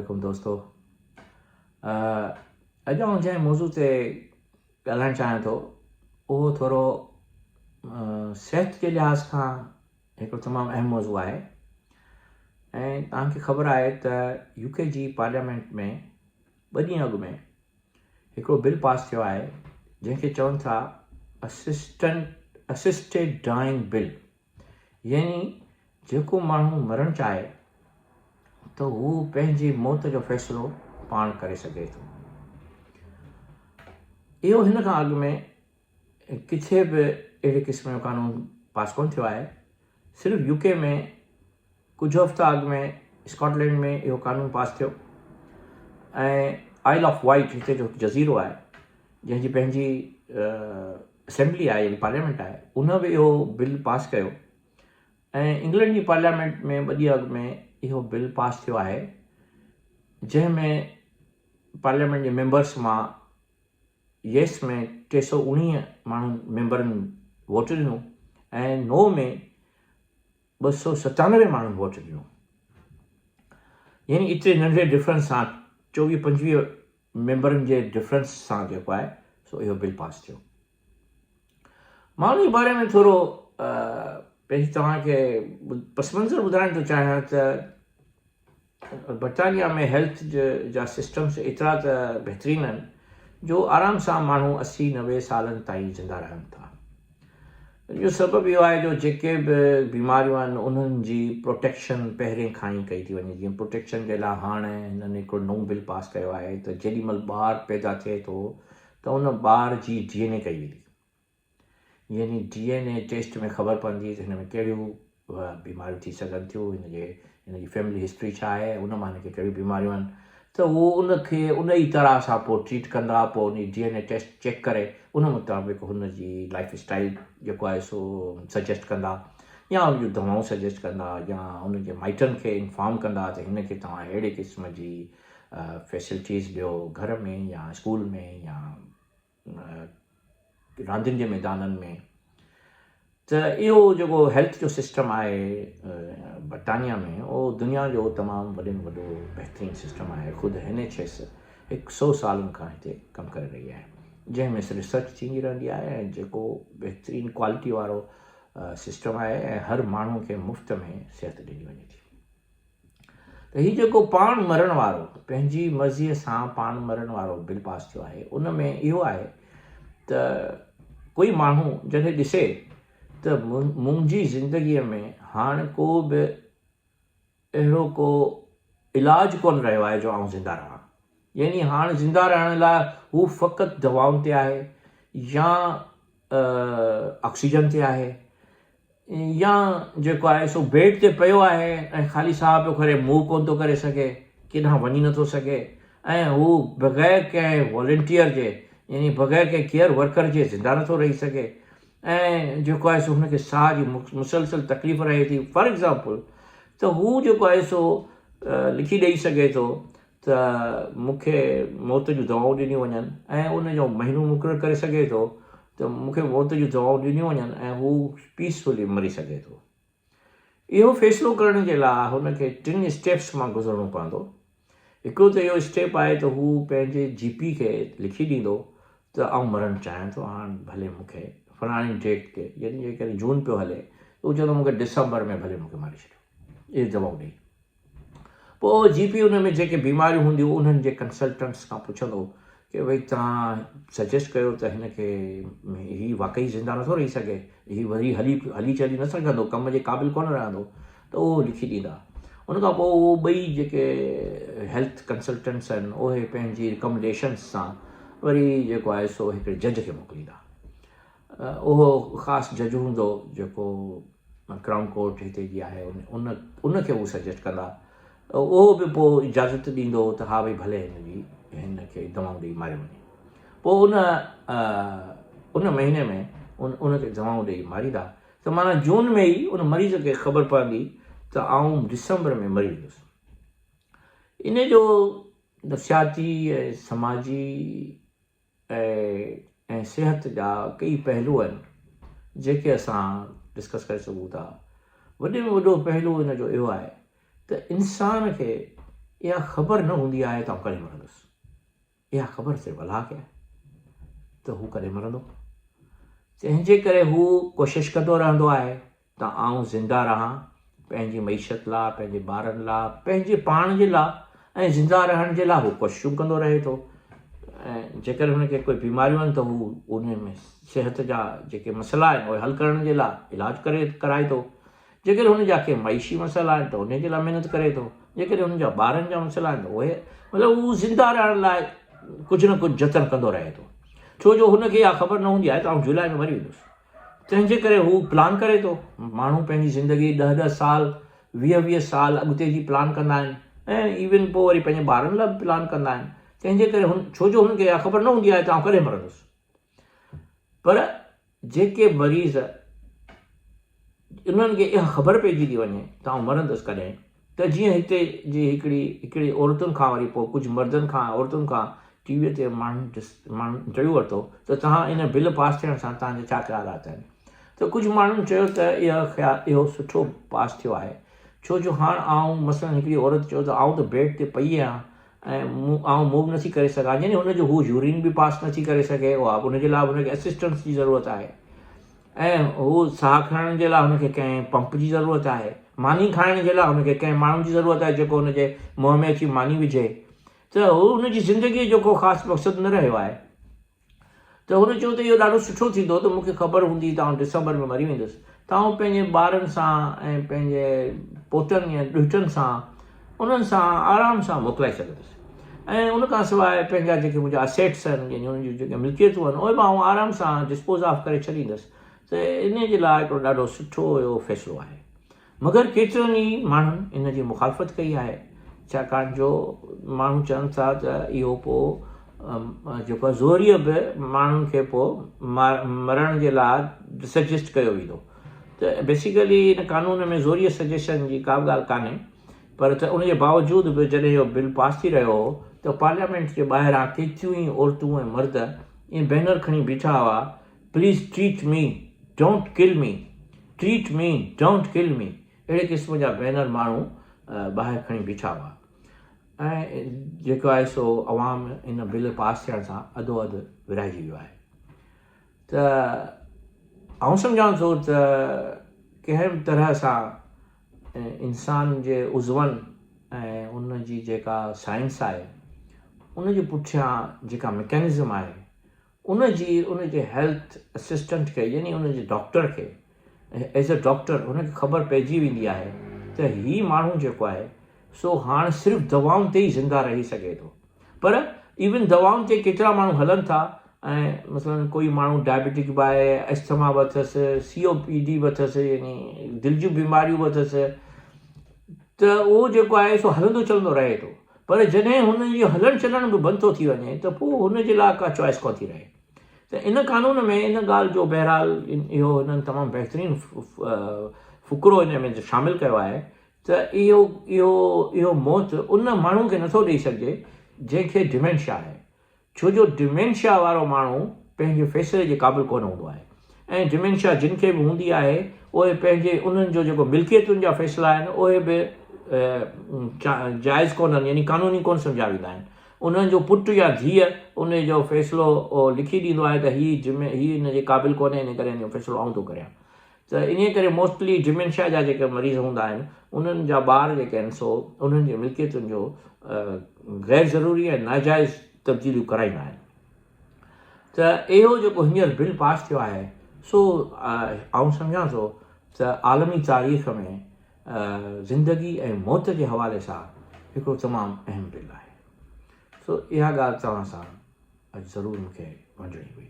عليڪم دوستو اڄ آئون جنهن موضوع تي ڳالهائڻ چاهيان ٿو اهو ٿورو صحت جي لحاظ کان هڪڙو تمام اهم موضوع آهي ۽ توهان کي خبر آهي ته يو ڪي جي پارليامينٽ ۾ ٻه ڏينهن اڳ ۾ هڪڙو بل پاس ٿيو آهي جنهن کي چون ٿا اسسٽنٽ اسسٽيڊ ڊائنگ بل يعني جيڪو ماڻهو مرڻ چاهي ته هو پنهنجي موت جو فيصلو پاڻ ڪري سگهي ٿو. اهو هن کان اڳ ۾ ڪٿي به اهڙي قسم جو قانون پاس ڪونه ٿيو آهي. صرف يو ڪي ۾ ڪجهه هفتا اڳ ۾ اسڪاٽلينڊ ۾ اهو قانون پاس ٿيو ۽ آئل آف وائٽ هتي جو هڪ جزيرو آهي جنهن جي پنهنجي اسيمبلي آهي يعني پارليامينٽ آهي ان به اهو بل پاس ڪيو ۽ انگلينڊ جي پارليامينٽ ۾ ٻه ڏينهن اڳ ۾ اهو بل پاس ٿيو آهي جنهن ۾ پارليامينٽ جي ميمبرس مان يس ۾ 319 ماڻهن ميمبرن ووٽ ڏنو ۽ نو ۾ 297 ماڻهن ووٽ ڏنو يعني ايتري ننڍڙي ڊفرنس سان 24 25 ميمبرن جي ڊفرنس سان جيڪو آهي سو اهو بل پاس ٿيو. مان ان جي باري ۾ ٿورو پهرين توهان کي پس منظر ٻڌائڻ ٿو چاهيان ته برطانيا ۾ هيلٿ جا سسٽمس ايترا ته بهترين آهن جو آرام سان ماڻهو 80 90 سالن تائين زنده رهن ٿا. ان جو سبب اهو آهي جو جيڪي به بيماريون آهن انهن جي پروٽيڪشن پهرين کان ئي ڪئي ٿي وڃي جيئن پروٽيڪشن جي لاء هاڻ هنن هڪڙو نئون بل پاس ڪيو آهي ته جيڏي مهل ٻار پيدا ٿئي ٿو ته ان ٻار جي ڊي اين اي ڪئي ويندي يعني ڊي اين اي ٽيسٽ ۾ خبر پوندي ته هن ۾ ڪهڙيون بيماريون ٿي سگهن ٿيون، هن جي هن جي فيملي هسٽري ڇا آهي، ان مان هن کي ڪهڙيون بيماريون آهن ته هو ان کي ان ئي طرح سان پوء ٽريٽ ڪندا، پوء ان جي D N A test check ڪري ان مطابق هن جي لائف اسٽائل جيڪو آهي سو سجيسٽ ڪندا يا ان جون دوائون سجيسٽ ڪندا يا ان جي مائٽن کي انفارم ڪندا ته هن کي توهان اهڙي قسم جي فيسلٽيز ڏيو گهر ۾ يا اسڪول ۾ يا راندين جي ميدانن ۾ ته اهو جيڪو هيلٿ جو سسٽم آهي برطانيا ۾ اهو دنيا جو تمام وڏي ۾ وڏو بهترين سسٽم آهي خود اين ايڇ ايس هڪ سو سالن کان هتي ڪم ڪري رهي آهي جنهن ۾ ريسرچ ٿيندي رهندي آهي ۽ جيڪو بهترين ڪوالٽي وارو سسٽم آهي ۽ هر ماڻهو کي مفت ۾ صحت ڏني وڃي ٿي. ته هي جيڪو پاڻ مرڻ وارو پنهنجي مرضيء سان پاڻ مرڻ وارو بل پاس ٿيو آهي ان ۾ اهو آهي ته ڪوئي ماڻهو جڏهن ڏسي ته منهنجي زندگيء ۾ هاڻ ڪو به اهڙو ڪو علاج ڪونه رهيو آهي جو آئون زنده رهان يعني هاڻ زنده رهڻ لاء هو فقط دوائن تي آهي يا آڪسيجن تي آهي يا جيڪو آهي سو بيڊ تي پيو آهي ۽ خالي ساهه پيو کڻي موو ڪونه ٿو ڪري سگهي ڪيڏانهن وڃي نٿو سگهي ۽ هو بغير ڪنهن والنٽيئر جي يعني بغير ڪنهن ڪيئر ورڪر جي زنده نٿو رهي سگهي ۽ جيڪو آهي سو هن کي ساهه جي مسلسل تڪليف رهي ٿي فار ايگزامپل ته هو جيڪو آهي سو لکي ڏئي سگهي ٿو ته مون کي موت جون دوائون ڏنيون وڃن ۽ ان جو مهينو مقرر ڪري سگهي ٿو ته مون کي موت جون دوائون ڏنيون وڃن ۽ هو پيسفلي مري سگهي ٿو. اهو فيصلو ڪرڻ جي لاء هن کي ٽن اسٽيپس مان گذرڻو پوندو. هڪڙو ته اهو اسٽيپ آهي ته هو پنهنجي جي پي کي لکي ڏيندو ته آئون مرڻ چاهيان ٿو هاڻ ڀلي مون کي فلاڻي ڊيٽ تي يعني جيڪڏهن جون پيو هلي ته هو چوندو مون کي ڊسمبر ۾ ڀلي مون کي ماري ڇڏيو اهي دوائون ڏئي. پوء جي پي ان ۾ جيڪي بيماريون هونديون انهن جي ڪنسلٽنٽس کان پڇندو ڪي ڀئي توهان سجيسٽ ڪيو ته هن کي هي واقعي زنده نٿو رهي سگهي هي وري هلي هلي چلي نه سگهندو ڪم جي قابل ڪونه رهندو ته اهو لکي ڏيندا ان کان پوء اهو ٻئي جيڪي هيلٿ ڪنسلٽنٽس آهن اهي پنهنجي رڪمنڊيشنس سان وري جيڪو آهي سو هڪڙي جج کي موڪليندا اهو خاص جج هوندو جيڪو ڪرائون ڪورٽ هتي جي آهي ان ان کي هو سجيسٽ ڪندا اهو به پوء اجازت ڏيندو ته ها ڀئي ڀلي هن جي هن کي دوائون ڏيئي ماريو وڃي پوء ان ان مهيني ۾ ان ان کي دوائون ڏيئي ماريندا ته معنيٰ جون ۾ ئي ان مريض کي خبر پوندي ته آئون ڊسمبر ۾ مري ويندس ان جو نفسياتي ۽ سماجي ۽ صحت جا ڪيئي پهلو آهن جيڪي اسان ڊسڪس ڪري سگهون ٿا. وڏي ۾ وڏو پهلو ان جو اهو آهي ته انسان کي اها خبر نه هوندي آهي ته آئون ڪڏهن مرندس. اها خبر صرف الله کي آهي ته هو ڪڏهن مرندو. تنهن جي ڪري هو ڪوشش ڪندو رهندو آهي ته آئون زنده رهان، پنهنجي معيشت لا، پنهنجي ٻارن لا، پنهنجي پاڻ جي لا ۽ زنده رهڻ جي لا هو ڪوششون ڪندو رهي ٿو ۽ جيڪڏهن هن کي ڪوئي بيماريون آهن ته هو ان ۾ صحت جا جيڪي مسئلا آهن اهي حل ڪرڻ جي لا علاج ڪري ڪرائي ٿو. جيڪڏهن هن جا ڪي معيشي مسئلا آهن ته انهي جي لاء محنت ڪري ٿو، جيڪڏهن هن جا ٻارن جا مسئلا آهن ته اهي مطلب هو زنده رهڻ لاء ڪجهه نه ڪجهه جتن ڪندو رهي ٿو، ڇو جو هن کي اها خبر نه هوندي آهي ته آئون جولاء ۾ مري ويندس، تنهن جي ڪري هو پلان ڪري ٿو، ماڻهو پنهنجي زندگي ڏهه ڏهه سال، 20 20 سال اڳتي جي پلان ڪندا آهن ۽ ايون پوء وري پنهنجي ٻارن لاء به پلان ڪندا آهن، تنهن جي ڪري هن ڇو جو هن کي اها خبر نه هوندي آهي ته آئون ڪڏهن مرندس. پر جيڪي مريض انهن کي اها خبر پئجي ٿي وڃي ته آئون مرندس ڪڏهن ته جيئن هتي جي هڪڙي هڪڙي عورتن کان وري پوء ڪجهه مردن کان عورتن کان ٽي وي تي ماڻهن ماڻهن انٽرويو ورتو ته توهان ان بل پاس ٿيڻ سان توهان جا ڇا خيالات آهن ته ڪجهه ماڻهن چيو ته اها خيال اهو سٺو پاس ٿيو آهي ڇو جو هاڻ آئون مثلا هڪڙي عورت چيو ته آئون ته بيڊ تي پئي آهيان ۽ مون آئون موو نٿي ڪري سگهان يعني هن جو هو يورين به پاس نٿي ڪري سگهي اها ان جي لاء هن کي اسسٽنس جي ضرورت آهي ۽ هو ساهه کڻڻ جي لاء هن کي ڪنهن پمپ جي ضرورت آهي ماني کائڻ جي لاء هن کي ڪنهن ماڻهو جي ضرورت آهي جيڪو هن جي منهن ۾ اچي ماني وجهي ته هو هن جي زندگي جو ڪو خاص مقصد نه رهيو آهي ته هن چيو ته اهو ڏاڍو سٺو ٿيندو ته مون کي خبر هوندي ته آئون ڊسمبر ۾ مري ويندس ته آئون پنهنجي ٻارن سان ۽ پنهنجي پوٽن يا ڏهٽن سان انهن سان آرام سان موڪلائي سگهندس ۽ ان کان سواء پنهنجا جيڪي منهنجا اسيٽس آهن يعني انهن جون جيڪي ملڪيتون آهن اهي به آئون آرام سان ڊسپوز آف ڪري ڇڏيندس ته انهي جي لاء هڪڙو ڏاڍو سٺو اهو فيصلو آهي. مگر ڪيترن ئي ماڻهن ان جي مخالفت ڪئي آهي، ڇاڪاڻ جو ماڻهو چون ٿا ته اهو پوء جيڪو آهي زوريء به ماڻهن کي پوء مرڻ جي لاء سجيسٽ ڪيو ويندو ته بيسيڪلي ان قانون ۾ زوريء سجيشن جي ڪا به ڳالهه ڪانهي پر ته ان جي باوجود به جڏهن اهو بل پاس ٿي رهيو هو ته پارليامينٽ جي ٻاهران ڪيتريون ئي عورتون ۽ مرد ائين بينر کڻي بيٺا هئا please treat me don't kill me treat me don't kill me اهڙي قسم جا بينر ماڻهو ٻاهر کڻي بيٺا هئا ۽ جيڪو آهي سو عوام ان بل پاس ٿيڻ سان اڌو اڌ ورهائجي ويو آهي ته آئون سمجهان ٿو ته ڪنهن به طرح سان انسان جي عضون ۽ ان جي جيڪا سائنس آهي ان جي پٺيان جيڪا ميڪانزم آهي ان جي ان جي هيلٿ اسسٽنٽ کي يعني ان جي ڊاڪٽر کي ايز اي ڊاڪٽر ان کي خبر پئجي ويندي آهي ته هي ماڻهو جيڪو آهي سو هاڻ صرف دوائن تي ئي زنده رهي سگهي ٿو پر ايون دوائن تي ڪيترا ماڻهو هلن ٿا ۽ مثلا ڪوئي ماڻهو ڊائبيٽڪ به آهي اسٿما به اٿس سي او پي ڊي به اٿس يعني دل جون بيماريون به اٿس ته اهو جيڪو آهي سو هلندو چلندو رهي ٿو پر جڏهن هن جو هلڻ چلڻ به بند ٿو ٿي وڃي ته پوء هن جي لاء ڪا چوائس ڪونه ٿي رهي ته ان قانون ۾ ان ڳالهه جو بهرحال اهو هنن تمام بهترين فقرو ان ۾ شامل ڪيو آهي ته اهو اهو اهو موت ان ماڻهو کي نٿو ڏئي سگهجي جنهن کي ڊمينشيا آهي ڇو جو ڊمينشيا وارو ماڻهو پنهنجي فيصلي جي قابل ڪونه هوندو آهي ۽ ڊمينشيا جن کي به هوندي آهي اهي پنهنجي انهن جو جيڪو ملڪيتن جا فيصلا آهن اهي به جائز ڪونهن يعني قانوني ڪونه سمجهيا ويندا آهن انهن جو پٽ يا ڌيء ان جو فيصلو لکي ڏيندو آهي ته هي هي ان جي قابل ڪونهي ان ڪري ان جو فيصلو آئون ٿو ڪريان ته انهيء ڪري موسٽلي ڊمينشيا جا جيڪي مريض هوندا آهن انهن جا ٻار جيڪي آهن سو انهن جي ملڪيتن جو غير ضروري ۽ ناجائز تبديليون ڪرائيندا آهن ته اهو جيڪو هينئر بل پاس ٿيو آهي سو آئون سمجهان ٿو ته عالمي تاريخ ۾ زندگي ۽ موت جي حوالي سان هڪڙو تمام اهم بل آهي سو اها ڳالهه توهان سان اڄ ضرور مون کي ونڊڻي هئي.